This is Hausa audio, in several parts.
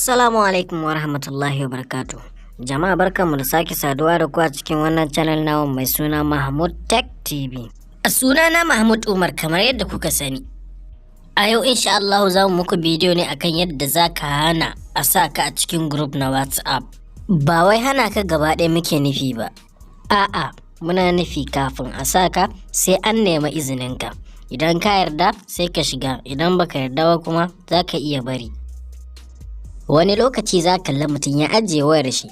Assalamu alaikum wa rahmatullahi wa barakatuh. Jama'a, barkanmu da sake saduwa da ku a cikin wannan channel namu mai suna Mahmud Tech TV. A sunana Mahmud Umar, kamar yadda kuka sani. A yau, insha Allah, za mu muku bidiyo ne akan yadda za ka hana a sa ka a cikin group na WhatsApp. Ba wai hana ka gaba ɗaya muke nufi ba. A'a, muna nufi kafin a sa ka sai an nemi izininka. Idan ka yarda, sai ka shiga, idan baka yarda ba kuma, za ka iya bari. Wani lokaci za ka kalli mutum ya ajiye wayar shi.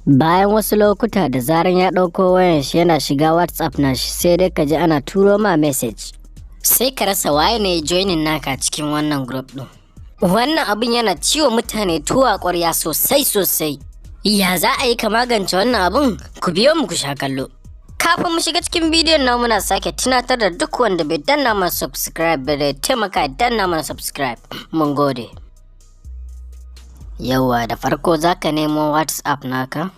Bayan wasu lokuta, da zaran ya ɗauko wayar shi yana shiga WhatsApp na shi, sai dai ka ji ana turo ma message. Sai ka rasa waye ne joining naka cikin wannan group ɗin. Wannan abin yana ciwo mutane tuwo a ƙwarya sosai sosai. Ya za a yi ka magance wannan abin? Ku biyo mu ku sha kallo. Kafin mu shiga cikin bidiyon nan, muna sake tunatar da duk wanda bai danna mana subscribe ba da ya taimaka ya danna mana subscribe. Mun gode. Yauwa, da farko za ka nemo WhatsApp naka,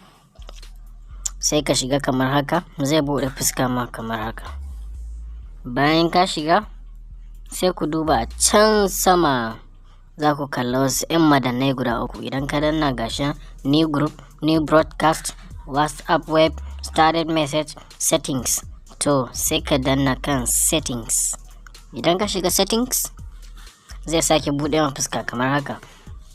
sai ka shiga kamar haka, zai buɗe fuska ma kamar haka. Bayan ka shiga, sai ku duba a can sama, za ku kalla wasu 'yan madannai guda uku. Idan ka danna, gashi: new group, new broadcast, WhatsApp web, starred message, settings. To, sai ka danna kan settings. Idan ka shiga settings, zai sake buɗe ma fuska kamar haka.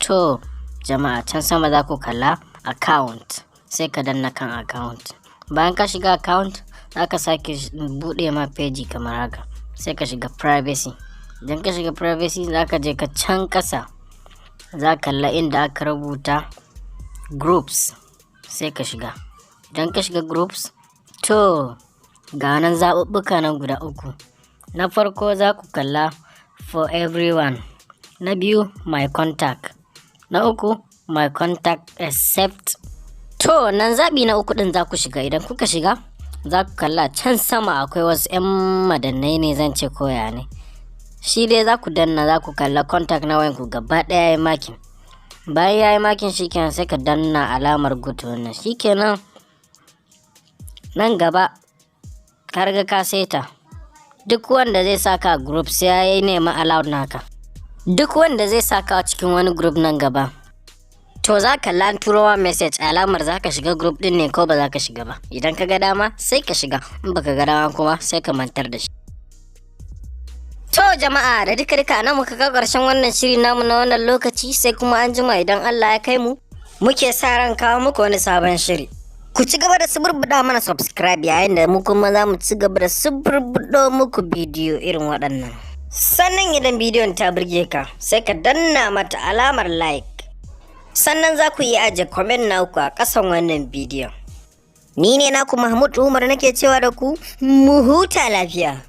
To jama'a, can sama za ku kalla account, sai ka danna kan account. Bayan ka shiga account, za ka sake buɗe ma peji kamar haka, sai ka shiga privacy. Idan ka shiga privacy, za ka je ka can ƙasa, za ka kalla inda aka rubuta groups, sai ka shiga. Idan ka shiga groups, to ga nan zaɓuɓɓuka nan guda uku. Na farko za ku kalla for everyone, na biyu my contact, na uku my contact except. To, nan zaɓi na uku ɗin za ku shiga. Idan kuka shiga, za ku kalla can sama akwai wasu 'yan madannai ne zan ce koya ne. Shi dai za ku danna, za ku kalla contact na wayanku gaba ɗaya ya yi marking. Bayan ya yi marking, shikenan, sai ka danna alamar good. Wannan shikenan, nan gaba ka riga ka seta, duk wanda zai saka group sai ya yi nema allowed naka. Duk wanda zai saka cikin wani group nan gaba, to za ka turo message alamar za ka shiga group din ne ko ba za ka shiga ba. Idan ka ga dama, sai ka shiga, in baka ga dama kuma, sai ka mantar da shi. To jama'a, da duka duka nan muka ga ƙarshen wannan shiri namu na wannan lokaci, sai kuma an jima idan Allah ya kai mu muke sa ran kawo muku wani sabon shiri. Ku ci gaba da suburbuɗa mana subscribe, yayin da mu kuma za mu ci gaba da suburbuɗo muku bidiyo irin waɗannan. Sannan idan bidiyon ta burge ka, sai ka danna mata alamar like. Sannan za ku iya aje comment naku a ƙasan wannan bidiyon. Ni ne naku Mahmud Umar, nake cewa da ku mu huta lafiya.